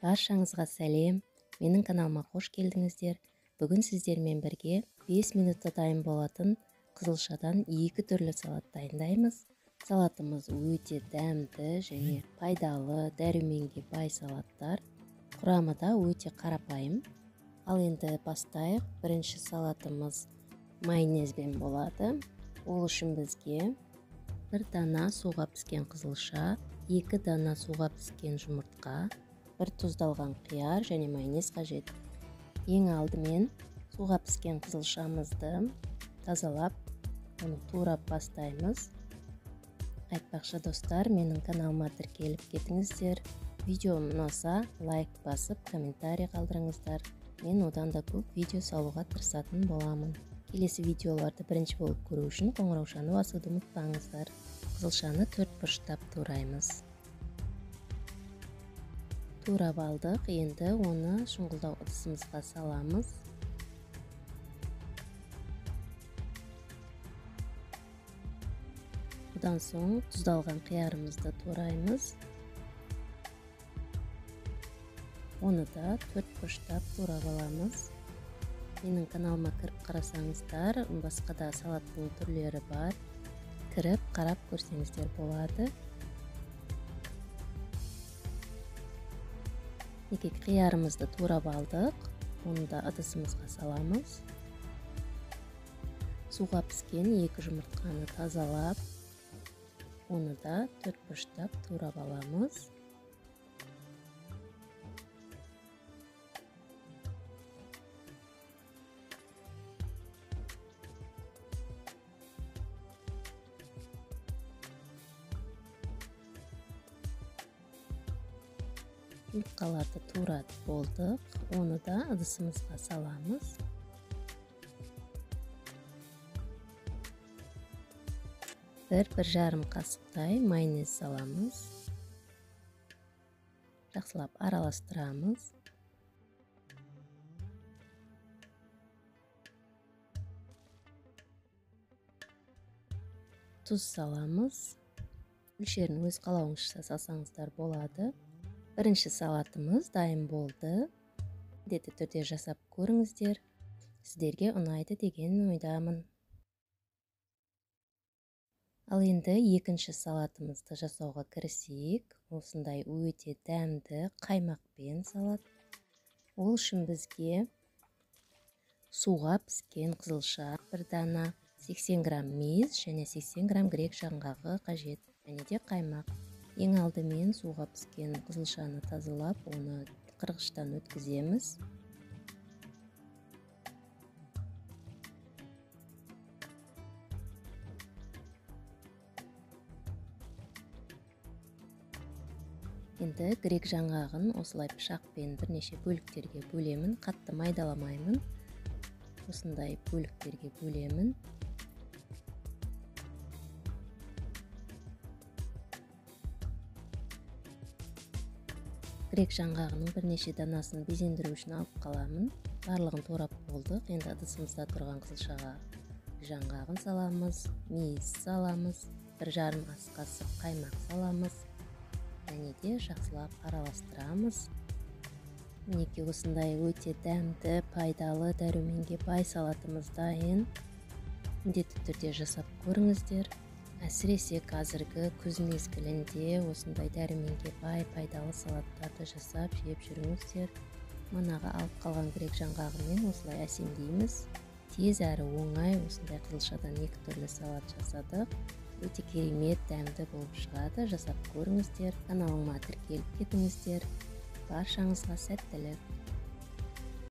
Баршаңызға сәлем, менің каналыма қош келдіңіздер. Бүгін сіздермен бірге 5 минутта дайын болатын қызылшадан екі түрлі салат дайындаймыз. Салатымыз өте дәмді және пайдалы, дәруменге бай салаттар. Құрамы да өте қарапайым. Ал енді бастайық. Бірінші салатымыз майонезбен болады. Ол үшін бізге 1 дана суға піскен қызылша, 2 дана суға піскен жұмыртқа, 1 тұздалған қияр және майонез қажет. Ең алдымен суға піскен қызылшамызды тазалап, оны турап бастаймыз. Айтпақшы достар, менің каналыма тіркеліп кетіңіздер. Видео ұнаса лайк басып, комментарий қалдырыңыздар. Мен одан да көп видео салуға тырысатын боламын. Келесі видеоларды бірінші болып көру үшін қоңыраушаны басуды ұмытпаңыздар. Қызылшаны 4 бұрыштап тураймыз. Турап алдық, енді оны шұңғылдау ыдысымызға саламыз. Одан соң тұздалған қиярымызды тураймыз. Оны да 4 бұрыштап турап аламыз. Менің каналыма кіріп қарасаңыздар, басқа да салаттың түрлері бар. Кіріп қарап көрсеңіздер болады. Неке қиярымызды турап алдық, оны да ыдысымызға саламыз. Суға піскен 2 жұмыртқаны тазалап, оны да 4 бұрыштап турап аламыз. Жұмыртқаларды туратып болдық, оны да ыдысымызға саламыз. Бір жарым қасықтай майонез саламыз. Жақсылап араластырамыз. Тұз саламыз. Мөлшерін өз қалауыңызша салсаңыздар болады. Бірінші салатымыз дайын болды. Міндетті түрде жасап көріңіздер. Сіздерге ұнайды деген ойдамын. Ал енді екінші салатымызды жасауға кірісейік. Осындай өте дәмді қаймақпен салат. Ол үшін бізге суға піскен қызылша 1 дана, 80 грамм мейіз және 80 грамм грек жаңғағы қажет, және де қаймақ. Ең алдымен суға піскен қызылшаны тазалап, оны қырғыштан өткіземіз. Енді грек жаңғағын осылай пышақпен бірнеше бөліктерге бөлемін, қатты майдаламаймын. Осындай бөліктерге бөлемін. Грек жаңғағының бірнеше данасын безендіру үшін алып қаламын. Барлығын турап болдық. Енді ыдысымызда тұрған қызылшаға жаңғағын саламыз, мейіз саламыз, 1,5 ас қасық қаймақ саламыз. Және де жақсылап араластырамыз. Мінекей осындай өте дәмді, пайдалы, дәруменге бай салатымыз дайын. Міндетті түрде жасап көріңіздер. Әсіресе қазіргі күз мезгілінде осындай дәруменге бай, пайдалы салаттарды жасап жеп жүріңіздер. Манағы алып қалған грек жаңғағымен осылай әсемдейміз. Тез әрі оңай осындай қызылшадан 2 түрлі салат жасадық. Өте керемет дәмді болып шығады. Жасап көріңіздер. Каналыма тіркеліп кетіңіздер. Баршаңызға сәттілік.